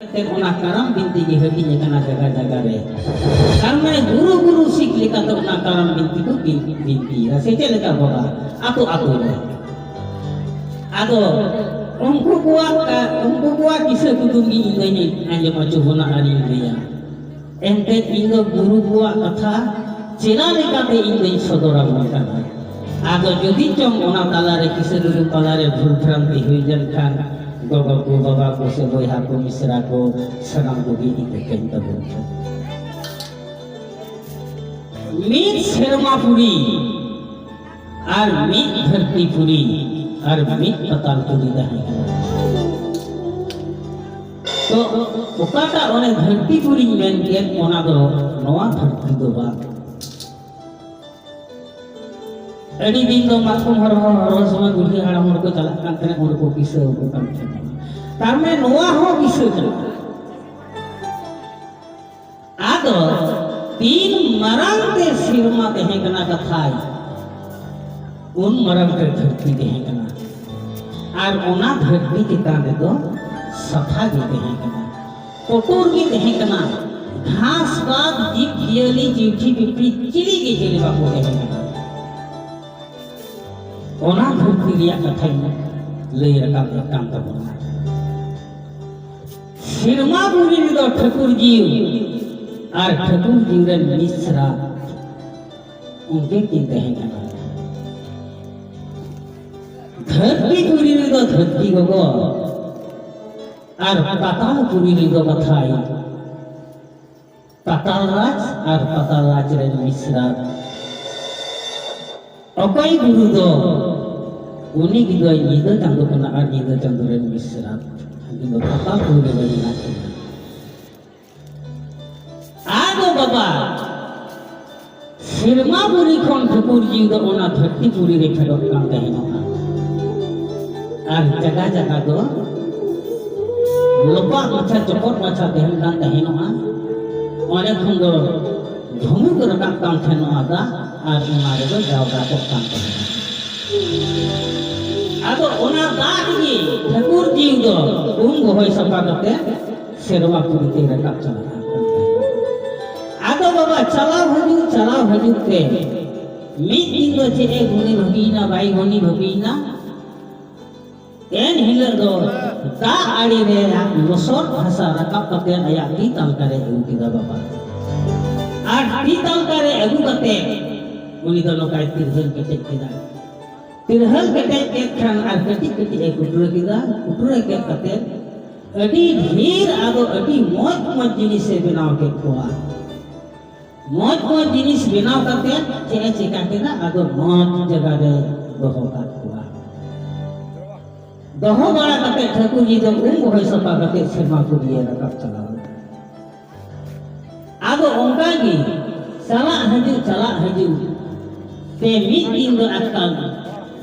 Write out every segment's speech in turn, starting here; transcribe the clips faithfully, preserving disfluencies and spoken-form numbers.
ᱮᱱᱛᱮᱫ ᱚᱱᱟ ᱠᱟᱨᱟᱢ ᱵᱤᱱᱛᱤ ᱜᱮ ᱦᱟᱹᱴᱤᱧ ᱟᱠᱟᱱᱟ ᱡᱟᱭᱜᱟ ᱡᱟᱭᱜᱟ ᱨᱮ᱾ ᱛᱟᱨ ᱢᱟᱱᱮ ᱜᱩᱨᱩ ᱜᱩᱨᱩ ᱥᱤᱠᱷ ᱞᱮᱠᱟᱛᱮ ᱚᱱᱟ ᱠᱟᱨᱟᱢ ᱵᱤᱱᱛᱤ ᱠᱚ ᱵᱤᱱ-, ᱵᱤᱱᱛᱤᱭᱮᱫᱟ᱾ ᱥᱮ ᱪᱮᱫ ᱞᱮᱠᱟ ᱵᱟᱵᱟ? ᱟᱛᱳ ᱟᱛᱳ ᱨᱮ᱾ ᱟᱫᱚ ᱩᱱᱠᱩ ᱠᱚᱣᱟᱜ ᱠᱟ-, ᱩᱱᱠᱩ ᱠᱚᱣᱟᱜ ᱠᱤᱥᱟᱹ ᱠᱩᱫᱩᱢ ᱜᱮ ᱤᱧ ᱫᱚᱧ ᱟᱸᱡᱚᱢ ᱦᱚᱪᱚ ᱵᱚᱱᱟ ᱟᱨᱤᱧ ᱞᱟᱹᱭᱟ᱾ ᱮᱱᱛᱮᱫ ᱤᱧ ᱫᱚ ᱜᱩᱨᱩ ᱠᱚᱣᱟᱜ ᱠᱟᱛᱷᱟ ᱪᱮᱞᱟ ᱞᱮᱠᱟᱛᱮ ᱤᱧ ᱫᱚᱧ ᱥᱚᱫᱚᱨ ᱟᱵᱚᱱ ᱠᱟᱱᱟ᱾ ᱟᱫᱚ ᱡᱩᱫᱤ ᱪᱚᱝ ᱚᱱᱟ ᱛᱟᱞᱟᱨᱮ ᱠᱤᱥᱟᱹ ᱠᱩᱫᱩᱢ ᱛᱟᱞᱟᱨᱮ ᱵᱷᱩᱞ ᱵᱷᱨᱟᱱᱛᱤ ᱦᱩᱭ ᱞᱮᱱᱠᱷᱟᱱ ᱜᱚᱜᱚ ᱠᱚ, ᱵᱟᱵᱟ ᱠᱚ ᱥᱮ ᱵᱚᱭᱦᱟ ᱠᱚ, ᱢᱤᱥᱨᱟ ᱠᱚ, ᱥᱟᱱᱟᱢ ᱠᱚᱜᱮ ᱤᱧ ᱫᱚ ᱠᱟᱹᱧ ᱛᱟᱵᱚᱱ ᱯᱮ᱾ ᱢᱤᱫ ᱥᱮᱨᱢᱟ ᱯᱩᱨᱤ ᱟᱨ ᱢᱤᱫ ᱫᱷᱟᱹᱨᱛᱤ ᱯᱩᱨᱤ ᱟᱨ ᱢᱤᱫ ᱯᱟᱛᱟᱞ ᱯᱩᱨᱤ ᱛᱟᱦᱮᱸ ᱠᱟᱱᱟ᱾ ᱛᱚ ᱚᱠᱟᱴᱟᱜ ᱚᱱᱮ ᱫᱷᱟᱹᱨᱛᱤ ᱯᱩᱨᱤᱧ ᱢᱮᱱ ᱠᱮᱫ, ᱚᱱᱟ ᱫᱚ ᱱᱚᱣᱟ ᱫᱷᱟᱹᱨᱛᱤ ᱫᱚ ᱵᱟᱝ᱾ ᱟᱹᱰᱤ ᱫᱤᱱ ᱫᱚ ᱢᱟᱛᱠᱚᱢ ᱦᱚᱨ ᱦᱚᱨ ᱦᱚᱨ ᱥᱚᱢᱚᱭ ᱵᱩᱰᱷᱤ ᱦᱟᱲᱟᱢ ᱦᱚᱲ ᱠᱚ ᱪᱟᱞᱟᱜ ᱠᱟᱱ ᱛᱟᱦᱮᱸᱫ, ᱩᱱ ᱠᱚ ᱠᱤᱥᱟᱹ ᱟᱠᱚ ᱠᱟᱱ ᱛᱟᱦᱮᱸᱫ᱾ ᱛᱟᱨ ᱢᱟᱱᱮ ᱱᱚᱣᱟ ᱦᱚᱸ ᱠᱤᱥᱟᱹ ᱠᱟᱱᱟ᱾ ᱟᱫᱚ ᱛᱤᱱ ᱢᱟᱨᱟᱝ ᱛᱮ ᱥᱮᱨᱢᱟ ᱛᱟᱦᱮᱸ ᱠᱟᱱᱟ ᱠᱟᱛᱷᱟᱭ, ᱩᱱ ᱢᱟᱨᱟᱝ ᱛᱮ ᱫᱷᱟᱹᱨᱛᱤ ᱛᱟᱦᱮᱸ ᱠᱟᱱᱟ᱾ ᱟᱨ ᱚᱱᱟ ᱫᱷᱟᱹᱨᱛᱤ ᱪᱮᱛᱟᱱ ᱨᱮᱫᱚ ᱥᱟᱯᱷᱟ ᱜᱮ ᱛᱟᱦᱮᱸ ᱠᱟᱱᱟ, ᱯᱚᱴᱚᱨ ᱜᱮ ᱛᱟᱦᱮᱸ ᱠᱟᱱᱟ᱾ ᱜᱷᱟᱥ ᱯᱟᱛ, ᱡᱤᱵᱽ ᱡᱤᱭᱟᱹᱞᱤ, ᱪᱤᱣᱴᱷᱤ ᱯᱤᱯᱲᱤ ᱪᱤᱞᱤ ᱜᱮ ᱪᱤᱞᱤ ᱵᱟᱠᱚ ᱛᱟᱦᱮᱸ ᱠᱟᱱᱟ᱾ ᱚᱱᱟ ᱫᱷᱟᱹᱨᱛᱤ ᱨᱮᱭᱟᱜ ᱠᱟᱛᱷᱟᱧ ᱞᱟᱹᱭ ᱨᱟᱠᱟᱵ ᱮᱫ ᱠᱟᱱ ᱛᱟᱵᱚᱱᱟ᱾ ᱥᱮᱨᱢᱟ ᱯᱩᱨᱤ ᱨᱮᱫᱚ ᱴᱷᱟᱹᱠᱩᱨ ᱡᱤᱣᱤ ᱟᱨ ᱴᱷᱟᱹᱠᱩᱨ ᱡᱤᱣᱤ ᱨᱮᱱ ᱢᱤᱥᱨᱟ ᱩᱱᱠᱤᱱ ᱠᱤᱱ ᱛᱟᱦᱮᱸ ᱠᱟᱱᱟ᱾ ᱫᱷᱟᱹᱨᱛᱤ ᱯᱩᱨᱤ ᱨᱮᱫᱚ ᱫᱷᱟᱹᱨᱛᱤ ᱜᱚᱜᱚ ᱟᱨ ᱯᱟᱛᱟᱞ ᱯᱩᱨᱤ ᱨᱮᱫᱚ ᱠᱟᱛᱷᱟᱭ ᱯᱟᱛᱟᱞ ᱨᱟᱡᱽ ᱟᱨ ᱯᱟᱛᱟᱞ ᱨᱟᱡᱽ ᱨᱮᱱ ᱢᱤᱥᱨᱟ᱾ ᱚᱠᱚᱭ ᱜᱩᱨᱩ ᱫᱚ? ᱩᱱᱤ ᱜᱮᱫᱚᱭ ᱧᱤᱫᱟᱹ ᱪᱟᱸᱫᱚ ᱠᱟᱱᱟ ᱟᱨ ᱧᱤᱫᱟᱹ ᱪᱟᱸᱫᱚ ᱨᱮᱱ ᱢᱤᱥᱨᱟ᱾ ᱩᱱᱤ ᱫᱚ ᱯᱟᱛᱟᱞ ᱯᱩᱨᱤ ᱨᱮ ᱢᱮᱱᱟᱜ ᱠᱤᱱᱟ᱾ ᱟᱫᱚ ᱵᱟᱵᱟ, ᱥᱮᱨᱢᱟ ᱯᱩᱨᱤ ᱠᱷᱚᱱ ᱴᱷᱟᱹᱠᱩᱨ ᱡᱤᱣᱤ ᱫᱚ ᱚᱱᱟ ᱫᱷᱟᱹᱨᱛᱤ ᱯᱩᱨᱤ ᱨᱮ ᱯᱷᱮᱰᱚᱜ ᱠᱟᱱ ᱛᱟᱦᱮᱱᱚᱜᱼᱟ᱾ ᱟᱨ ᱡᱟᱭᱜᱟ ᱡᱟᱭᱜᱟ ᱫᱚ ᱞᱚᱯᱟᱜ ᱢᱟᱪᱷᱟ, ᱪᱚᱯᱚᱫ ᱢᱟᱪᱷᱟ ᱛᱟᱦᱮᱱ ᱠᱟᱱ ᱛᱟᱦᱮᱱᱚᱜᱼᱟ᱾ ᱚᱸᱰᱮ ᱠᱷᱚᱱ ᱫᱚ ᱫᱷᱩᱢᱩᱠ ᱨᱟᱠᱟᱵ ᱠᱟᱱ ᱛᱟᱦᱮᱱᱚᱜᱼᱟ ᱫᱟᱜ, ᱟᱨ ᱚᱱᱟ ᱨᱮᱫᱚ ᱡᱟᱣᱨᱟ ᱠᱚᱜ ᱠᱟᱱ ᱛᱟᱦᱮᱱᱟ᱾ ᱟᱫᱚ ᱚᱱᱟ ᱫᱟᱜ ᱨᱮᱜᱮ ᱴᱷᱟᱹᱠᱩᱨ ᱡᱤᱣᱤ ᱫᱚ ᱩᱢ ᱵᱚᱦᱚᱭ ᱥᱟᱯᱷᱟ ᱠᱟᱛᱮ ᱥᱮᱨᱢᱟ ᱯᱩᱨᱤ ᱛᱮ ᱨᱟᱠᱟᱵ ᱪᱟᱞᱟᱜ ᱠᱟᱱ ᱛᱟᱦᱮᱸᱫ᱾ ᱟᱫᱚ ᱵᱟᱵᱟ, ᱪᱟᱞᱟᱣ ᱦᱤᱡᱩᱜ, ᱪᱟᱞᱟᱣ ᱦᱤᱡᱩᱜ ᱛᱮ ᱢᱤᱫ ᱫᱤᱱ ᱫᱚ ᱪᱮᱫ ᱮ ᱜᱩᱱᱤ ᱵᱷᱟᱹᱵᱤᱭᱮᱱᱟ, ᱵᱟᱭ ᱜᱩᱱᱤ ᱵᱷᱟᱹᱵᱤᱭᱮᱱᱟ, ᱮᱱ ᱦᱤᱞᱳᱜ ᱫᱚ ᱫᱟᱜ ᱟᱲᱮ ᱨᱮ ᱞᱚᱥᱚᱫ ᱦᱟᱥᱟ ᱨᱟᱠᱟᱵ ᱠᱟᱛᱮ ᱟᱭᱟᱜ ᱛᱤ ᱛᱟᱞᱠᱟ ᱨᱮ ᱟᱹᱜᱩ ᱠᱮᱫᱟ ᱵᱟᱵᱟ᱾ ᱟᱨ ᱛᱤ ᱛᱟᱞᱠᱟ ᱨᱮ ᱟᱹᱜᱩ ᱠᱟᱛᱮ ᱩᱱᱤ ᱫᱚ ᱱᱚᱝᱠᱟᱭ ᱛᱤᱨᱦᱟᱹᱞ ᱠᱮᱴᱮᱡ ᱠᱮᱫᱟ᱾ ᱛᱤᱨᱦᱟᱹᱞ ᱠᱮᱴᱮᱡ ᱠᱮᱫ ᱠᱷᱟᱱ ᱟᱨ ᱠᱟᱹᱴᱤᱡ ᱠᱟᱹᱴᱤᱡ ᱮ ᱠᱩᱴᱨᱟᱹ ᱠᱮᱫᱟ᱾ ᱠᱩᱴᱨᱟᱹ ᱠᱮᱫ ᱠᱟᱛᱮ ᱟᱹᱰᱤ ᱰᱷᱮᱨ, ᱟᱫᱚ ᱟᱹᱰᱤ ᱢᱚᱡᱽ ᱢᱚᱡᱽ ᱡᱤᱱᱤᱥ ᱮ ᱵᱮᱱᱟᱣ ᱠᱮᱫ ᱠᱚᱣᱟ᱾ ᱢᱚᱡᱽ ᱢᱚᱡᱽ ᱡᱤᱱᱤᱥ ᱵᱮᱱᱟᱣ ᱠᱟᱛᱮ ᱪᱮᱫ ᱮ ᱪᱮᱠᱟ ᱠᱮᱫᱟ, ᱟᱫᱚ ᱢᱚᱡᱽ ᱡᱟᱭᱜᱟ ᱨᱮ ᱫᱚᱦᱚ ᱠᱟᱜ ᱠᱚᱣᱟ᱾ ᱫᱚᱦᱚ ᱵᱟᱲᱟ ᱠᱟᱛᱮ ᱴᱷᱟᱹᱠᱩᱨ ᱡᱤ ᱫᱚ ᱩᱢ ᱵᱚᱦᱚᱭ ᱥᱟᱯᱷᱟ ᱠᱟᱛᱮ ᱥᱮᱨᱢᱟ ᱯᱩᱨᱤᱭᱮ ᱨᱟᱠᱟᱵ ᱪᱟᱞᱟᱣ ᱮᱱᱟ᱾ ᱟᱫᱚ ᱚᱱᱠᱟ ᱜᱮ ᱪᱟᱞᱟᱜ ᱦᱤᱡᱩᱜ, ᱪᱟᱞᱟᱜ ᱦᱤᱡᱩᱜ ᱛᱮ ᱢᱤᱫ ᱫᱤᱱ ᱫᱚ ᱮᱠᱟᱞ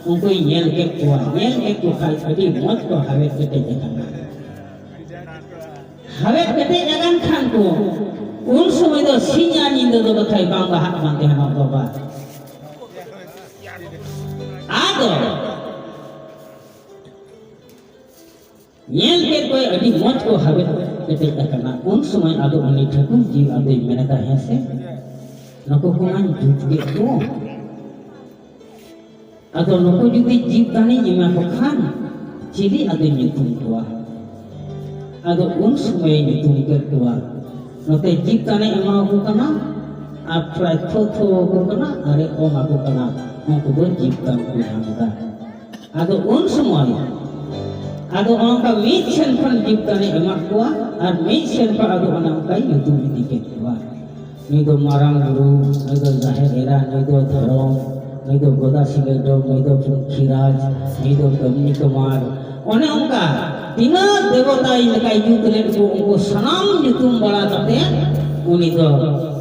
ᱩᱱᱠᱩᱭ ᱧᱮᱞ ᱠᱮᱫ ᱠᱚᱣᱟ᱾ ᱧᱮᱞ ᱠᱮᱫ ᱠᱚ ᱠᱷᱟᱡ ᱟᱹᱰᱤ ᱢᱚᱡᱽ ᱠᱚ ᱦᱟᱣᱮᱫ ᱠᱮᱴᱮᱡ ᱟᱠᱟᱱᱟ᱾ ᱦᱟᱣᱮᱫ ᱠᱮᱴᱮᱡ ᱟᱠᱟᱱ ᱠᱷᱟᱱ ᱠᱚ, ᱩᱱ ᱥᱚᱢᱚᱭ ᱫᱚ ᱥᱤᱧ ᱟᱨ ᱧᱤᱫᱟᱹ ᱫᱚ ᱠᱟᱛᱷᱟᱭ ᱵᱟᱝ ᱵᱟᱦᱟᱜ ᱠᱟᱱ ᱛᱟᱦᱮᱱᱟ ᱵᱟᱵᱟ᱾ ᱟᱫᱚ ᱧᱮᱞ ᱠᱮᱫ ᱠᱚᱣᱟᱭ ᱟᱹᱰᱤ ᱢᱚᱡᱽ ᱠᱚ ᱦᱟᱣᱮᱫ ᱠᱮᱴᱮᱡ ᱟᱠᱟᱱᱟ᱾ ᱩᱱ ᱥᱚᱢᱚᱭ ᱟᱫᱚ ᱩᱱᱤ ᱴᱷᱟᱹᱠᱩᱨ ᱡᱤ ᱟᱫᱚᱭ ᱢᱮᱱᱮᱫᱟ, "ᱦᱮᱸ ᱥᱮ, ᱱᱩᱠᱩ ᱠᱚᱢᱟᱧ ᱡᱩᱛ ᱠᱮᱫ ᱠᱚ, ᱟᱫᱚ ᱱᱩᱠᱩ ᱡᱩᱫᱤ ᱡᱤᱵᱽ ᱫᱟᱱᱮᱧ ᱮᱢᱟ ᱠᱚ ᱠᱷᱟᱱ ᱪᱤᱞᱤ ᱟᱫᱚᱧ ᱧᱩᱛᱩᱢ ᱠᱚᱣᱟ?" ᱟᱫᱚ ᱩᱱ ᱥᱚᱢᱚᱭᱮ ᱧᱩᱛᱩᱢ ᱠᱮᱫ ᱠᱚᱣᱟ᱾ ᱱᱚᱛᱮ ᱡᱤᱵᱽ ᱫᱟᱱᱮ ᱮᱢᱟ ᱠᱚ ᱠᱟᱱᱟ ᱟᱨ ᱛᱷᱚᱲᱟᱭ ᱛᱷᱚ ᱛᱷᱚ ᱟᱠᱚ ᱠᱟᱱᱟ ᱟᱨᱮ ᱚᱝ ᱟᱠᱚ ᱠᱟᱱᱟ᱾ ᱩᱱᱠᱩ ᱫᱚ ᱡᱤᱵᱽ ᱫᱟᱱ ᱠᱚ ᱧᱟᱢ ᱮᱫᱟ᱾ ᱟᱫᱚ ᱩᱱ ᱥᱚᱢᱚᱭ ᱟᱫᱚ ᱚᱱᱠᱟ ᱢᱤᱫ ᱥᱮᱱ ᱠᱷᱚᱱ ᱡᱤᱵᱽ ᱫᱟᱱᱮ ᱮᱢᱟᱫ ᱠᱚᱣᱟ ᱟᱨ ᱢᱤᱫ ᱥᱮᱱ ᱠᱷᱚᱱ ᱟᱫᱚ ᱚᱱᱮ ᱚᱱᱠᱟᱭ ᱧᱩᱛᱩᱢ ᱤᱫᱤ ᱠᱮᱫ ᱠᱚᱣᱟ᱾ ᱱᱩᱭ ᱫᱚ ᱢᱟᱨᱟᱝ ᱵᱩᱨᱩ, ᱱᱩᱭ ᱫᱚ ᱡᱟᱦᱮᱨ ᱮᱨᱟ, ᱱᱩᱭ ᱫᱚ ᱫᱷᱚᱨᱚᱢ, ᱱᱩᱭ ᱫᱚ ᱜᱚᱫᱟ ᱥᱤᱸᱜᱟᱹ ᱰᱚᱢ, ᱱᱩᱭ ᱫᱚ ᱯᱩᱝᱠᱷᱤᱨᱟᱡᱽ, ᱱᱩᱭ ᱫᱚ ᱠᱟᱹᱢᱤ ᱠᱟᱢᱟᱨ᱾ ᱚᱱᱮ ᱚᱱᱠᱟ ᱛᱤᱱᱟᱹᱜ ᱫᱮᱵᱚᱛᱟ ᱞᱮᱠᱟᱭ ᱡᱩᱛ ᱞᱮᱫ ᱠᱚ, ᱩᱱᱠᱩ ᱥᱟᱱᱟᱢ ᱧᱩᱛᱩᱢ ᱵᱟᱲᱟ ᱠᱟᱛᱮ ᱩᱱᱤ ᱫᱚ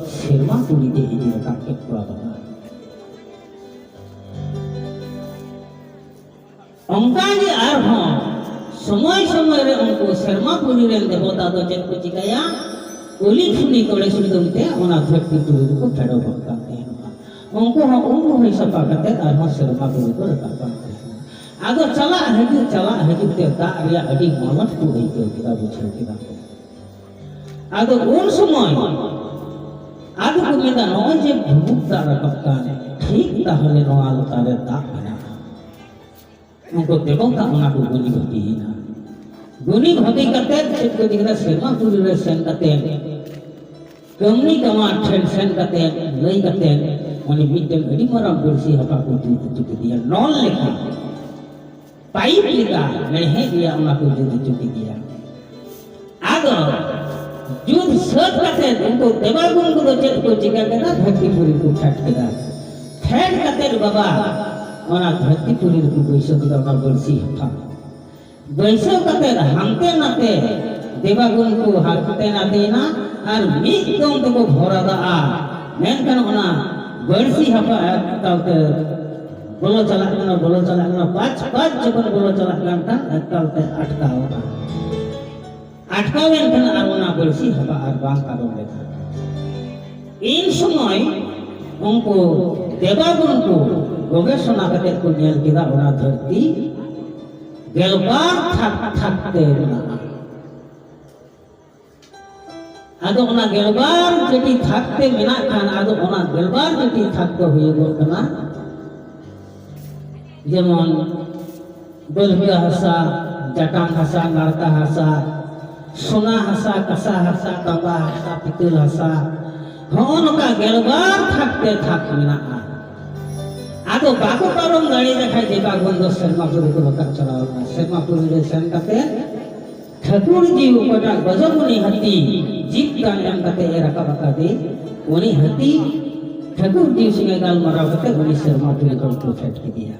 ᱥᱮᱨᱢᱟ ᱯᱩᱨᱤ ᱛᱮ ᱤᱫᱤ ᱨᱟᱠᱟᱵ ᱠᱮᱫ ᱠᱚᱣᱟ ᱵᱟᱵᱟ᱾ ᱚᱱᱠᱟ ᱜᱮ ᱟᱨᱦᱚᱸ ᱥᱚᱢᱚᱭ ᱥᱚᱢᱚᱭ ᱨᱮ ᱩᱱᱠᱩ ᱥᱮᱨᱢᱟ ᱯᱩᱨᱤ ᱨᱮᱱ ᱫᱮᱵᱚᱛᱟ ᱫᱚ ᱪᱮᱫ ᱠᱚ ᱪᱤᱠᱟᱹᱭᱟ? ᱩᱞᱤ ᱯᱷᱩᱞᱤ ᱛᱚᱲᱮ ᱥᱩᱛᱟᱹᱢ ᱛᱮ ᱚᱱᱟ ᱫᱷᱟᱹᱨᱛᱤ ᱯᱩᱨᱤ ᱫᱚᱠᱚ ᱯᱷᱮᱰᱚᱜ ᱠᱟᱱ ᱛᱟᱦᱮᱱᱟ᱾ ᱩᱱᱠᱩ ᱦᱚᱸ ᱩᱢ ᱵᱚᱦᱚᱭ ᱥᱟᱯᱷᱟ ᱠᱟᱛᱮ ᱟᱨᱦᱚᱸ ᱥᱮᱨᱢᱟ ᱯᱩᱨᱤ ᱠᱚ ᱨᱟᱠᱟᱵ ᱠᱟᱱ ᱛᱟᱦᱮᱱᱟ᱾ ᱟᱫᱚ ᱪᱟᱞᱟᱜ ᱦᱤᱡᱩᱜ, ᱪᱟᱞᱟᱜ ᱦᱤᱡᱩᱜ ᱛᱮ ᱫᱟᱜ ᱨᱮᱭᱟᱜ ᱟᱹᱰᱤ ᱢᱟᱞᱚᱴ ᱠᱚ ᱟᱹᱭᱠᱟᱹᱣ ᱠᱮᱫᱟ, ᱵᱩᱡᱷᱟᱹᱣ ᱠᱮᱫᱟ ᱠᱚ᱾ ᱟᱫᱚ ᱩᱱ ᱥᱚᱢᱚᱭ ᱟᱫᱚ ᱠᱚ ᱢᱮᱱᱫᱟ, "ᱱᱚᱜᱼᱚᱭ ᱡᱮ ᱵᱷᱩᱵᱩᱠ ᱫᱟᱜ ᱨᱟᱠᱟᱵ ᱠᱟᱱ, ᱴᱷᱤᱠ ᱛᱟᱦᱚᱞᱮ ᱱᱚᱣᱟ ᱞᱟᱛᱟᱨ ᱨᱮ ᱫᱟᱜ ᱢᱮᱱᱟᱜᱼᱟ?" ᱩᱱᱠᱩ ᱫᱮᱵᱚᱛᱟ ᱚᱱᱟ ᱠᱚ ᱜᱩᱱᱤ ᱵᱷᱟᱹᱵᱤᱭᱮᱱᱟ᱾ ᱜᱩᱱᱤ ᱵᱷᱟᱹᱵᱤ ᱠᱟᱛᱮ ᱪᱮᱫ ᱠᱚ ᱪᱤᱠᱟᱹ ᱠᱮᱫᱟ? ᱥᱮᱨᱢᱟ ᱯᱩᱨᱤ ᱨᱮ ᱥᱮᱱ ᱠᱟᱛᱮ, ᱠᱟᱹᱢᱤ ᱠᱟᱢᱟ ᱴᱷᱮᱱ ᱥᱮᱱ ᱠᱟᱛᱮ, ᱞᱟᱹᱭ ᱠᱟᱛᱮ, ᱩᱱᱤ ᱢᱤᱫᱴᱮᱱ ᱟᱹᱰᱤ ᱢᱟᱨᱟᱝ ᱵᱟᱹᱲᱥᱤ ᱦᱟᱯᱟ ᱠᱚ ᱡᱩᱛ ᱦᱚᱪᱚ ᱠᱮᱫᱮᱭᱟ, ᱱᱚᱞ ᱞᱮᱠᱟ᱾ ᱯᱟᱭᱤᱯ ᱞᱮᱠᱟ ᱢᱮᱬᱦᱮᱫ ᱨᱮᱭᱟᱜ ᱚᱱᱟ ᱠᱚ ᱡᱩᱛ ᱦᱚᱪᱚ ᱠᱮᱫᱮᱭᱟ᱾ ᱟᱫᱚ ᱡᱩᱛ ᱥᱟᱹᱛ ᱠᱟᱛᱮ ᱩᱱᱠᱩ ᱫᱮᱵᱟᱜᱩᱱ ᱠᱚᱫᱚ ᱪᱮᱫ ᱠᱚ ᱪᱤᱠᱟ ᱠᱮᱫᱟ? ᱫᱷᱟᱹᱨᱛᱤ ᱯᱩᱨᱤ ᱠᱚ ᱯᱷᱮᱰ ᱠᱮᱫᱟ᱾ ᱯᱷᱮᱰ ᱠᱟᱛᱮ ᱵᱟᱵᱟ ᱚᱱᱟ ᱫᱷᱟᱹᱨᱛᱤ ᱯᱩᱨᱤ ᱨᱮᱠᱚ ᱵᱟᱹᱭᱥᱟᱹᱣ ᱠᱮᱫᱟ ᱚᱱᱟ ᱵᱟᱹᱲᱥᱤ ᱦᱟᱯᱟ᱾ ᱵᱟᱹᱭᱥᱟᱹᱣ ᱠᱟᱛᱮ ᱦᱟᱱᱛᱮ ᱱᱟᱛᱮ ᱫᱮᱵᱟᱜᱩᱱ ᱠᱚ ᱦᱟᱱᱛᱮ ᱱᱟᱛᱮᱭᱮᱱᱟ ᱟᱨ ᱢᱤᱫ ᱫᱚᱢ ᱛᱮᱠᱚ ᱵᱷᱚᱨᱟᱫᱟᱜᱼᱟ᱾ ᱢᱮᱱᱠᱷᱟᱱ ᱚᱱᱟ ᱵᱟᱹᱲᱥᱤ ᱦᱟᱯᱟ ᱮᱠᱟᱞᱛᱮ ᱵᱚᱞᱚ ᱪᱟᱞᱟᱜ ᱠᱟᱱᱟ, ᱵᱚᱞᱚ ᱪᱟᱞᱟᱜ ᱠᱟᱱᱟ, ᱯᱟᱸᱪ ᱯᱟᱸᱪ ᱡᱚᱠᱷᱚᱱ ᱵᱚᱞᱚ ᱪᱟᱞᱟᱜ ᱠᱟᱱ ᱠᱷᱟᱱ ᱮᱠᱟᱞᱛᱮ ᱟᱴᱠᱟᱣ ᱮᱱᱟ᱾ ᱟᱴᱠᱟᱣ ᱮᱱ ᱠᱷᱟᱱ ᱟᱨ ᱚᱱᱟ ᱵᱟᱹᱲᱥᱤ ᱦᱟᱯᱟ ᱟᱨ ᱵᱟᱝ ᱯᱟᱨᱚᱢ ᱞᱮᱱᱟ᱾ ᱤᱱ ᱥᱚᱢᱚᱭ ᱩᱱᱠᱩ ᱫᱮᱵᱟᱜᱩᱱ ᱠᱚ ᱜᱚᱵᱮᱥᱚᱱᱟ ᱠᱟᱛᱮ ᱠᱚ ᱧᱮᱞ ᱠᱮᱫᱟ ᱚᱱᱟ ᱫᱷᱟᱹᱨᱛᱤ ᱜᱮᱞᱵᱟᱨ ᱛᱷᱟᱠ ᱛᱷᱟᱠ ᱛᱮ ᱢᱮᱱᱟᱜᱼᱟ᱾ ᱟᱫᱚ ᱚᱱᱟ ᱜᱮᱞᱵᱟᱨ ᱡᱟᱹᱛᱤ ᱛᱷᱟᱠ ᱛᱮ ᱢᱮᱱᱟᱜ ᱠᱷᱟᱱ, ᱟᱫᱚ ᱚᱱᱟ ᱜᱮᱞᱵᱟᱨ ᱡᱟᱹᱛᱤ ᱛᱷᱟᱠ ᱫᱚ ᱦᱩᱭᱩᱜᱚᱜ ᱠᱟᱱᱟ, ᱡᱮᱢᱚᱱ ᱵᱟᱹᱞᱠᱟᱹ ᱦᱟᱥᱟ, ᱡᱟᱴᱟᱝ ᱦᱟᱥᱟ, ᱱᱟᱲᱠᱟ ᱦᱟᱥᱟ, ᱥᱚᱱᱟ ᱦᱟᱥᱟ, ᱠᱟᱸᱥᱟ ᱦᱟᱥᱟ, ᱛᱟᱸᱵᱟ ᱦᱟᱥᱟ, ᱯᱤᱛᱟᱹᱞ ᱦᱟᱥᱟ, ᱦᱚᱸᱜᱼᱚ ᱱᱚᱝᱠᱟ ᱜᱮᱞᱵᱟᱨ ᱛᱷᱟᱠ ᱛᱮ ᱛᱷᱟᱠ ᱢᱮᱱᱟᱜᱼᱟ᱾ ᱟᱫᱚ ᱵᱟᱠᱚ ᱯᱟᱨᱚᱢ ᱫᱟᱲᱮ ᱞᱮᱠᱷᱟᱱ ᱫᱮᱵᱟᱜᱩᱱ ᱫᱚ ᱥᱮᱨᱢᱟ ᱯᱩᱨᱤ ᱠᱚ ᱨᱟᱠᱟᱵ ᱪᱟᱞᱟᱣ ᱮᱱᱟ᱾ ᱥᱮᱨᱢᱟ ᱯᱩᱨᱤ ᱨᱮ ᱥᱮᱱ ᱠᱟᱛᱮ ᱴᱷᱟᱹᱠᱩᱨ ᱡᱤᱣᱤ ᱚᱠᱚᱭᱴᱟᱜ ᱜᱚᱡᱚᱢᱩᱱᱤ ᱦᱟᱹᱛᱤ ᱡᱤᱵ ᱫᱟᱱ ᱮᱢ ᱠᱟᱛᱮ ᱮ ᱨᱟᱠᱟᱵ ᱟᱠᱟᱫᱮ, ᱩᱱᱤ ᱦᱟᱹᱛᱤ ᱴᱷᱟᱹᱠᱩᱨ ᱡᱤᱣᱤ ᱥᱚᱸᱜᱮ ᱜᱟᱞᱢᱟᱨᱟᱣ ᱠᱟᱛᱮ ᱩᱱᱤ ᱥᱮᱨᱢᱟ ᱯᱩᱨᱤ ᱠᱷᱚᱱ ᱠᱚ ᱯᱷᱮᱰ ᱠᱮᱫᱮᱭᱟ᱾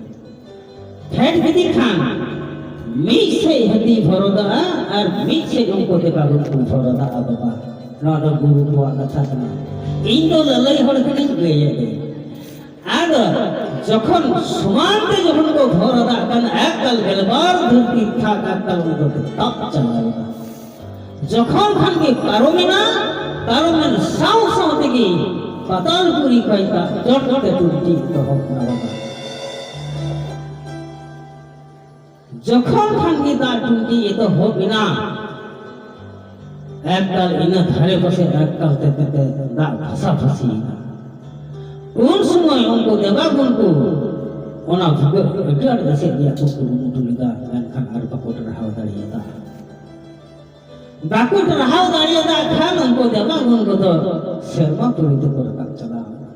ᱯᱷᱮᱰ ᱠᱮᱫᱮ ᱠᱷᱟᱱ ᱢᱤᱫ ᱥᱮᱫ ᱦᱟᱹᱛᱤ ᱵᱷᱚᱨᱚᱫᱟᱜᱼᱟ ᱟᱨ ᱢᱤᱫ ᱥᱮᱫ ᱩᱱᱠᱩ ᱫᱮᱵᱟᱜᱩᱱ ᱠᱚ ᱵᱷᱚᱨᱚᱫᱟᱜᱼᱟ ᱵᱟᱵᱟ᱾ ᱱᱚᱣᱟ ᱫᱚ ᱜᱩᱨᱩ ᱠᱚᱣᱟᱜ ᱠᱟᱛᱷᱟ ᱠᱟᱱᱟ᱾ ᱤᱧ ᱫᱚ ᱞᱟᱹᱞᱟᱹᱭ ᱦᱚᱲ ᱠᱟᱹᱱᱟᱹᱧ, ᱞᱟᱹᱭᱮᱫ ᱟᱹᱧ᱾ ᱟᱫᱚ ᱡᱚᱠᱷᱚᱱ ᱥᱚᱢᱟᱱ ᱛᱮ ᱡᱚᱠᱷᱚᱱ ᱠᱚ ᱵᱷᱚᱨᱚᱫᱟᱜ ᱠᱟᱱ, ᱮᱠᱟᱞ ᱜᱮᱞᱵᱟᱨ ᱫᱷᱟᱹᱨᱛᱤ ᱛᱷᱟᱠ ᱮᱠᱟᱞ ᱩᱱᱠᱩ ᱫᱚ ᱛᱟᱯ ᱪᱟᱞᱟᱣ ᱮᱱᱟ᱾ ᱡᱚᱠᱷᱚᱱ ᱠᱷᱟᱱ ᱜᱮ ᱯᱟᱨᱚᱢᱮᱱᱟ, ᱯᱟᱨᱚᱢᱮᱱ ᱥᱟᱶ ᱥᱟᱶ ᱛᱮᱜᱮ ᱯᱟᱛᱟᱞ ᱯᱩᱨᱤ ᱠᱷᱚᱱ ᱫᱟᱜ ᱪᱚᱴ ᱛᱮ ᱴᱩᱱᱴᱤ ᱮᱛᱚᱦᱚᱵ ᱮᱱᱟ ᱵᱟᱵᱟ᱾ ᱡᱚᱠᱷᱚᱱ ᱠᱷᱟᱱ ᱜᱮ ᱫᱟᱜ ᱴᱩᱱᱴᱤ ᱮᱛᱚᱦᱚᱵ ᱮᱱᱟ, ᱮᱠᱟᱞ ᱤᱱᱟᱹ ᱫᱷᱟᱨᱮ ᱯᱟᱥᱮ ᱮᱠᱟᱞ ᱛᱮ, ᱛᱮ, ᱛᱮ ᱫᱟᱜ ᱯᱷᱟᱥᱟ ᱯᱷᱟᱥᱤᱭᱮᱱᱟ᱾ ᱩᱱ ᱥᱚᱢᱚᱭ ᱩᱱᱠᱩ ᱫᱮᱵᱟᱜᱩᱱ ᱠᱚ ᱚᱱᱟ ᱵᱷᱩᱜᱟᱹᱜ ᱟᱹᱰᱤ ᱟᱸᱴ ᱮᱥᱮᱫ ᱨᱮᱭᱟᱜ ᱠᱚ ᱠᱩᱨᱩᱢᱩᱴᱩ ᱞᱮᱫᱟ, ᱢᱮᱱᱠᱷᱟᱱ ᱟᱨ ᱵᱟᱠᱚ ᱴᱟᱨᱦᱟᱣ ᱫᱟᱲᱮᱭᱟᱫᱟ᱾ ᱵᱟᱠᱚ ᱴᱟᱨᱦᱟᱣ ᱫᱟᱲᱮᱭᱟᱫᱟ ᱠᱷᱟᱱ ᱩᱱᱠᱩ ᱫᱮᱵᱟᱜᱩᱱ ᱠᱚᱫᱚ ᱥᱮᱨᱢᱟ ᱯᱩᱨᱤ ᱛᱮᱠᱚ ᱨᱟᱠᱟᱵ ᱪᱟᱞᱟᱣ ᱮᱱᱟ᱾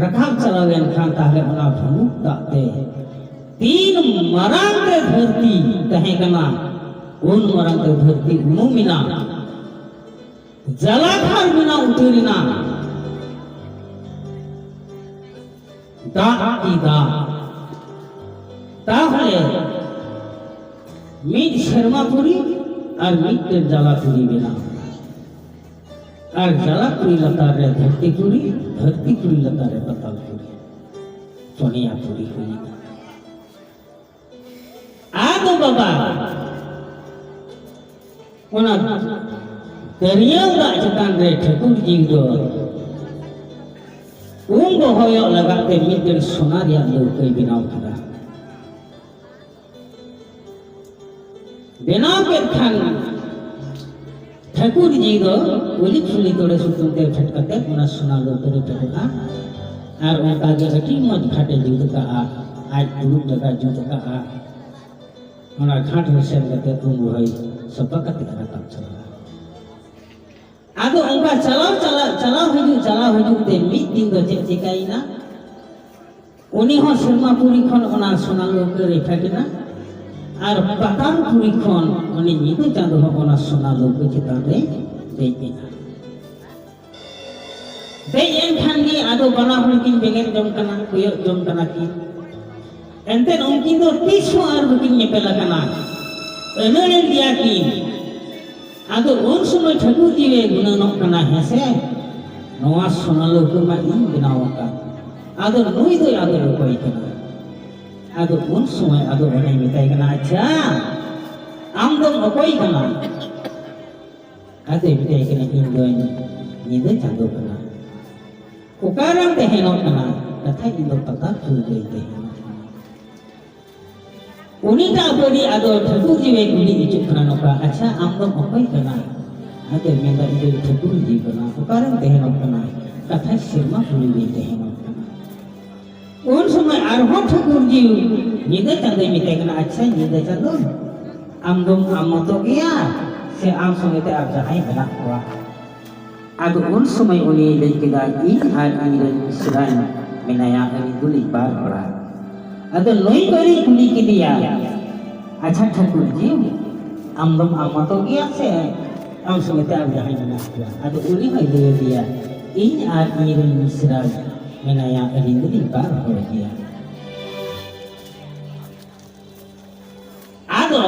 ᱨᱟᱠᱟᱵ ᱪᱟᱞᱟᱣ ᱮᱱ ᱠᱷᱟᱱ ᱛᱟᱦᱞᱮ ᱚᱱᱟ ᱵᱷᱩᱢᱩᱠ ᱫᱟᱜ ᱛᱮ ᱛᱤᱱ ᱢᱟᱨᱟᱝ ᱛᱮ ᱫᱷᱟᱹᱨᱛᱤ ᱛᱟᱦᱮᱸ ᱠᱟᱱᱟ, ᱩᱱ ᱢᱟᱨᱟᱝ ᱛᱮ ᱫᱷᱟᱹᱨᱛᱤ ᱩᱱᱩᱢ ᱮᱱᱟ, ᱡᱟᱞᱟᱠᱟᱨ ᱵᱮᱱᱟᱣ ᱩᱛᱟᱹᱨ ᱮᱱᱟ᱾ ᱫᱟᱜ ᱠᱤ ᱫᱟᱜ᱾ ᱛᱟᱦᱞᱮ ᱢᱤᱫ ᱥᱮᱨᱢᱟ ᱯᱩᱨᱤ ᱟᱨ ᱢᱤᱫᱴᱮᱱ ᱡᱟᱞᱟ ᱯᱩᱨᱤ ᱵᱮᱱᱟᱣ᱾ ᱟᱨ ᱡᱟᱞᱟ ᱯᱩᱨᱤ ᱞᱟᱛᱟᱨ ᱨᱮ ᱫᱷᱟᱹᱨᱛᱤ ᱯᱩᱨᱤ, ᱫᱷᱟᱹᱨᱛᱤ ᱯᱩᱨᱤ ᱞᱟᱛᱟᱨ ᱨᱮ ᱯᱟᱛᱟᱞ ᱯᱩᱨᱤ, ᱯᱩᱱᱭᱟ ᱯᱩᱨᱤ ᱦᱩᱭ ᱮᱱᱟ᱾ ᱟᱫᱚ ᱵᱟᱵᱟ, ᱚᱱᱟ ᱫᱟᱹᱨᱭᱟᱹᱣ ᱫᱟᱜ ᱪᱮᱛᱟᱱ ᱨᱮ ᱴᱷᱟᱹᱠᱩᱨ ᱡᱤᱣᱤ ᱫᱚ ᱩᱢ ᱵᱚᱦᱚᱭᱚᱜ ᱞᱟᱜᱟᱫ ᱛᱮ ᱢᱤᱫᱴᱮᱱ ᱥᱚᱱᱟ ᱨᱮᱭᱟᱜ ᱞᱟᱹᱣᱠᱟᱹᱭ ᱵᱮᱱᱟᱣ ᱠᱮᱫᱟ᱾ ᱵᱮᱱᱟᱣ ᱠᱮᱫ ᱠᱷᱟᱱ ᱴᱷᱟᱹᱠᱩᱨ ᱡᱤᱣᱤ ᱫᱚ ᱩᱞᱤ ᱯᱷᱩᱞᱤ ᱛᱚᱲᱮ ᱥᱩᱛᱟᱹᱢ ᱛᱮ ᱯᱷᱮᱰ ᱠᱟᱛᱮ ᱚᱱᱟ ᱥᱚᱱᱟ ᱞᱟᱹᱣᱠᱟᱹ ᱨᱮ ᱯᱷᱮᱰᱚᱜᱼᱟ᱾ ᱟᱨ ᱚᱱᱠᱟ ᱜᱮ ᱟᱹᱰᱤ ᱢᱚᱡᱽ ᱜᱷᱟᱴᱮ ᱡᱩᱛ ᱠᱟᱜᱼᱟ, ᱟᱡ ᱫᱩᱲᱩᱵ ᱡᱟᱭᱜᱟ ᱡᱩᱛ ᱠᱟᱜᱼᱟ᱾ ᱚᱱᱟ ᱜᱷᱟᱴ ᱨᱮ ᱥᱮᱱ ᱠᱟᱛᱮ ᱩᱢ ᱵᱚᱦᱚᱭ ᱥᱟᱯᱷᱟ ᱠᱟᱛᱮ ᱨᱟᱠᱟᱵ ᱪᱟᱞᱟᱜᱼᱟ᱾ ᱟᱫᱚ ᱚᱱᱠᱟ ᱪᱟᱞᱟᱣ ᱪᱟᱞᱟᱣ, ᱪᱟᱞᱟᱣ ᱦᱤᱡᱩᱜ, ᱪᱟᱞᱟᱣ ᱦᱤᱡᱩᱜ ᱛᱮ ᱢᱤᱫ ᱫᱤᱱ ᱫᱚ ᱪᱮᱫ ᱪᱤᱠᱟᱹᱭᱮᱱᱟ? ᱩᱱᱤ ᱦᱚᱸ ᱥᱮᱨᱢᱟ ᱯᱩᱨᱤ ᱠᱷᱚᱱ ᱚᱱᱟ ᱥᱚᱱᱟ ᱞᱟᱹᱣᱠᱟᱹ ᱨᱮ ᱯᱷᱮᱰ ᱮᱱᱟ, ᱟᱨ ᱯᱟᱛᱟᱞ ᱯᱩᱨᱤ ᱠᱷᱚᱱ ᱩᱱᱤ ᱧᱤᱫᱟᱹ ᱪᱟᱸᱫᱚ ᱦᱚᱸ ᱚᱱᱟ ᱥᱚᱱᱟ ᱞᱟᱹᱣᱠᱟᱹ ᱪᱮᱛᱟᱱ ᱨᱮ ᱫᱮᱡ ᱮᱱᱟ᱾ ᱫᱮᱡ ᱮᱱ ᱠᱷᱟᱱ ᱜᱮ ᱟᱫᱚ ᱵᱟᱱᱟ ᱦᱚᱲ ᱠᱤᱱ ᱵᱮᱸᱜᱮᱫ ᱡᱚᱝ ᱠᱟᱱᱟ, ᱠᱚᱭᱚᱜ ᱡᱚᱝ ᱠᱟᱱᱟ ᱠᱤᱱ᱾ ᱮᱱᱛᱮᱫ ᱩᱱᱠᱤᱱ ᱫᱚ ᱛᱤᱥ ᱦᱚᱸ ᱟᱨ ᱵᱟᱹᱠᱤᱱ ᱧᱮᱯᱮᱞ ᱟᱠᱟᱱᱟ᱾ ᱟᱹᱱᱟᱹᱲᱤ ᱜᱮᱭᱟ ᱠᱤᱱ᱾ ᱟᱫᱚ ᱩᱱ ᱥᱚᱢᱚᱭ ᱴᱷᱟᱹᱠᱩᱨ ᱡᱤᱣᱤ ᱜᱩᱱᱟᱹᱱᱚᱜ ᱠᱟᱱᱟ, ᱦᱮᱸ ᱥᱮ, ᱱᱚᱣᱟ ᱥᱚᱱᱟ ᱞᱟᱹᱣᱠᱟᱹ ᱢᱟ ᱤᱧ ᱵᱮᱱᱟᱣ ᱟᱠᱟᱫ, ᱟᱫᱚ ᱱᱩᱭ ᱫᱚᱭ ᱟᱫᱚ ᱚᱠᱚᱭ ᱠᱟᱱᱟ? ᱟᱫᱚ ᱩᱱ ᱥᱚᱢᱚᱭ ᱟᱫᱚ ᱚᱱᱮᱭ ᱢᱮᱛᱟᱭ ᱠᱟᱱᱟ, ᱟᱪᱪᱷᱟ, ᱟᱢ ᱫᱚᱢ ᱚᱠᱚᱭ ᱠᱟᱱᱟ? ᱟᱫᱚᱭ ᱢᱮᱛᱟᱭ ᱠᱟᱱᱟ, ᱤᱧ ᱫᱚᱧ ᱧᱤᱫᱟᱹ ᱪᱟᱸᱫᱚ ᱠᱟᱱᱟ᱾ ᱚᱠᱟᱨᱮᱢ ᱛᱟᱦᱮᱱᱚᱜ ᱠᱟᱱᱟ? ᱠᱟᱛᱷᱟ, ᱤᱧ ᱫᱚ ᱯᱟᱛᱟᱞ ᱯᱩᱨᱤ ᱨᱮᱧ ᱛᱟᱦᱮᱱᱚᱜ ᱠᱟᱱᱟ᱾ ᱩᱱᱤᱴᱟᱜ ᱵᱟᱹᱲᱤ ᱟᱫᱚ ᱴᱷᱟᱹᱠᱩᱨ ᱡᱤᱣᱮ ᱠᱩᱞᱤ ᱦᱚᱪᱚᱜ ᱠᱟᱱᱟ ᱱᱚᱝᱠᱟ, "ᱟᱪᱪᱷᱟ, ᱟᱢ ᱫᱚᱢ ᱚᱠᱚᱭ ᱠᱟᱱᱟ?" ᱟᱫᱚᱭ ᱢᱮᱱᱫᱟ, "ᱤᱧ ᱫᱚ ᱴᱷᱟᱹᱠᱩᱨ ᱡᱤᱣᱤ ᱠᱟᱱᱟ, ᱚᱠᱟᱨᱮᱢ ᱛᱟᱦᱮᱱᱚᱜ ᱠᱟᱱᱟ?" "ᱠᱟᱛᱷᱟᱭ ᱥᱮᱨᱢᱟ ᱯᱩᱨᱤ ᱨᱮᱧ ᱛᱟᱦᱮᱱᱚᱜ ᱠᱟᱱᱟ᱾ ᱩᱱ ᱥᱚᱢᱚᱭ ᱟᱨᱦᱚᱸ ᱴᱷᱟᱹᱠᱩᱨ ᱡᱤᱣᱤ ᱧᱤᱫᱟᱹ ᱪᱟᱸᱫᱚᱭ ᱢᱮᱛᱟᱭ ᱠᱟᱱᱟ, "ᱟᱪᱪᱷᱟ, ᱧᱤᱫᱟᱹ ᱪᱟᱸᱫᱚ, ᱟᱢ ᱫᱚᱢ ᱟᱢ ᱢᱚᱛᱚ ᱜᱮᱭᱟ ᱥᱮ ᱟᱢ ᱥᱚᱸᱜᱮ ᱛᱮ ᱟᱨ ᱡᱟᱦᱟᱸᱭ ᱢᱮᱱᱟᱜ ᱠᱚᱣᱟ?" ᱟᱫᱚ ᱩᱱ ᱥᱚᱢᱚᱭ ᱩᱱᱤᱭ ᱞᱟᱹᱭ ᱠᱮᱫᱟ, "ᱤᱧ ᱟᱨ ᱤᱧ ᱨᱮᱱ ᱢᱤᱥᱨᱟᱧ ᱢᱮᱱᱟᱭᱟ, ᱟᱹᱞᱤᱧ ᱫᱚᱞᱤᱧ ᱵᱟᱨ ᱦᱚᱲᱟ᱾" ᱟᱫᱚ ᱱᱩᱭ ᱵᱟᱹᱲᱤᱡ ᱠᱩᱞᱤ ᱠᱮᱫᱮᱭᱟ, "ᱟᱪᱪᱷᱟ ᱴᱷᱟᱹᱠᱩᱨ ᱡᱤᱣᱤ, ᱟᱢ ᱫᱚᱢ ᱟᱢ ᱢᱚᱛᱚ ᱜᱮᱭᱟ ᱥᱮ ᱟᱢ ᱥᱚᱸᱜᱮ ᱛᱮ ᱟᱨ ᱡᱟᱦᱟᱸᱭ ᱢᱮᱱᱟᱜ ᱠᱚᱣᱟ?" ᱟᱫᱚ ᱩᱱᱤ ᱦᱚᱸᱭ ᱞᱟᱹᱭ ᱟᱫᱮᱭᱟ, "ᱤᱧ ᱟᱨ ᱤᱧ ᱨᱮᱱ ᱢᱤᱥᱨᱟ ᱢᱮᱱᱟᱭᱟ, ᱟᱹᱞᱤᱧ ᱫᱚᱞᱤᱧ ᱵᱟᱨ ᱦᱚᱲ ᱜᱮᱭᱟ᱾" ᱟᱫᱚ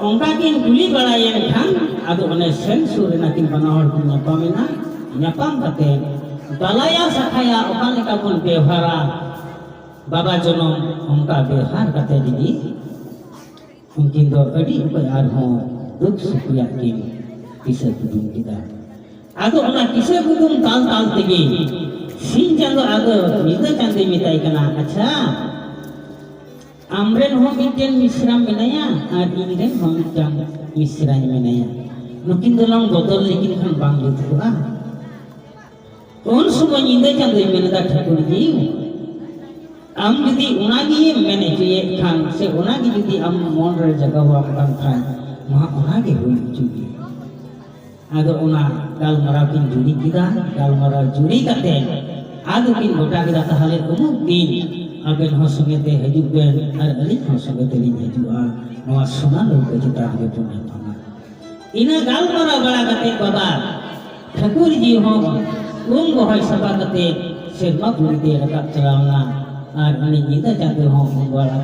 ᱚᱱᱠᱟ ᱠᱤᱱ ᱠᱩᱞᱤ ᱵᱟᱲᱟᱭᱮᱱ ᱠᱷᱟᱱ, ᱟᱫᱚ ᱚᱱᱮ ᱥᱮᱱ ᱥᱩᱨ ᱨᱮᱱᱟᱜ ᱠᱤᱱ ᱵᱟᱱᱟ ᱦᱚᱲ ᱠᱤᱱ ᱧᱟᱯᱟᱢᱮᱱᱟ᱾ ᱧᱟᱯᱟᱢ ᱠᱟᱛᱮ ᱵᱟᱞᱟᱭᱟ ᱥᱟᱠᱷᱟᱭᱟ ᱚᱠᱟ ᱞᱮᱠᱟ ᱵᱚᱱ ᱵᱮᱣᱦᱟᱨᱟ, ᱵᱟᱵᱟ ᱡᱚᱱᱚᱢ ᱚᱱᱠᱟ ᱵᱮᱣᱦᱟᱨ ᱠᱟᱛᱮ ᱡᱩᱫᱤ ᱩᱱᱠᱤᱱ ᱫᱚ ᱟᱹᱰᱤ ᱚᱠᱚᱡ ᱟᱨᱦᱚᱸ ᱫᱩᱠ ᱥᱩᱠ ᱨᱮᱭᱟᱜ ᱠᱤᱱ ᱠᱤᱥᱟᱹ ᱠᱩᱫᱩᱢ ᱠᱮᱫᱟ᱾ ᱟᱫᱚ ᱚᱱᱟ ᱠᱤᱥᱟᱹ ᱠᱩᱫᱩᱢ ᱛᱟᱞ ᱛᱟᱞ ᱛᱮᱜᱮ ᱥᱤᱧ ᱪᱟᱸᱫᱚ ᱟᱫᱚ ᱧᱤᱫᱟᱹ ᱪᱟᱸᱫᱚᱭ ᱢᱮᱛᱟᱭ ᱠᱟᱱᱟ, ᱟᱪᱪᱷᱟ, ᱟᱢᱨᱮᱱ ᱦᱚᱸ ᱢᱤᱫᱴᱮᱱ ᱢᱤᱥᱨᱟ ᱢᱮᱱᱟᱭᱟ ᱟᱨ ᱤᱧᱨᱮᱱ ᱦᱚᱸ ᱢᱤᱫᱴᱟᱝ ᱢᱤᱥᱨᱟᱧ ᱢᱮᱱᱟᱭᱟ, ᱱᱩᱠᱤᱱ ᱫᱚᱞᱟᱝ ᱵᱚᱫᱚᱞ ᱞᱮᱠᱤᱱ ᱠᱷᱟᱱ ᱵᱟᱝ ᱡᱩᱛ ᱠᱚᱜᱼᱟ? ᱩᱱ ᱥᱚᱢᱚᱭ ᱧᱤᱫᱟᱹ ᱪᱟᱸᱫᱚᱭ ᱢᱮᱱ ᱮᱫᱟ, ᱴᱷᱟᱹᱠᱩᱨ ᱡᱤ, ᱟᱢ ᱡᱩᱫᱤ ᱚᱱᱟᱜᱮᱢ ᱢᱮᱱ ᱦᱚᱪᱚᱭᱮᱫ ᱠᱷᱟᱱ ᱥᱮ ᱚᱱᱟᱜᱮ ᱡᱩᱫᱤ ᱟᱢ ᱢᱚᱱ ᱨᱮ ᱡᱟᱜᱟᱣᱟᱢ ᱠᱟᱱ ᱠᱷᱟᱱ, ᱢᱟ ᱚᱱᱟᱜᱮ ᱦᱩᱭ ᱦᱚᱪᱚᱜ ᱜᱮ᱾ ᱟᱫᱚ ᱚᱱᱟ ᱜᱟᱞᱢᱟᱨᱟᱣ ᱠᱤᱱ ᱡᱩᱨᱤ ᱠᱮᱫᱟ᱾ ᱜᱟᱞᱢᱟᱨᱟᱣ ᱡᱩᱨᱤ ᱠᱟᱛᱮ ᱟᱫᱚ ᱠᱤᱱ ᱜᱚᱴᱟ ᱠᱮᱫᱟ, ᱛᱟᱦᱞᱮ ᱩᱢᱩᱠ ᱫᱤᱱ ᱟᱵᱮᱱ ᱦᱚᱸ ᱥᱚᱸᱜᱮ ᱛᱮ ᱦᱤᱡᱩᱜ ᱵᱮᱱ ᱟᱨ ᱟᱹᱞᱤᱧ ᱦᱚᱸ ᱥᱚᱸᱜᱮ ᱛᱮᱞᱤᱧ ᱦᱤᱡᱩᱜᱼᱟ, ᱱᱚᱣᱟ ᱥᱳᱱᱟ ᱞᱟᱹᱣᱠᱟᱹ ᱪᱮᱛᱟᱱ ᱨᱮᱜᱮ ᱵᱚᱱ ᱧᱟᱯᱟᱢᱟ᱾ ᱤᱱᱟᱹ ᱜᱟᱞᱢᱟᱨᱟᱣ ᱵᱟᱲᱟ ᱠᱟᱛᱮ ᱵᱟᱵᱟ ᱴᱷᱟᱹᱠᱩᱨ ᱡᱤ ᱦᱚᱸ ᱩᱢ ᱵᱚᱦᱚᱭ ᱥᱟᱯᱷᱟ ᱠᱟᱛᱮ ᱥᱮᱨᱢᱟ ᱯᱩᱨᱤ ᱛᱮ ᱨᱟᱠᱟᱵ ᱪᱟᱞᱟᱣ ᱮᱱᱟ᱾ ᱟᱨ ᱩᱱᱤ ᱧᱤᱫᱟᱹ ᱪᱟᱸᱫᱚ ᱦᱚᱸ ᱩᱢ ᱵᱟᱲᱟ ᱠᱟᱛᱮ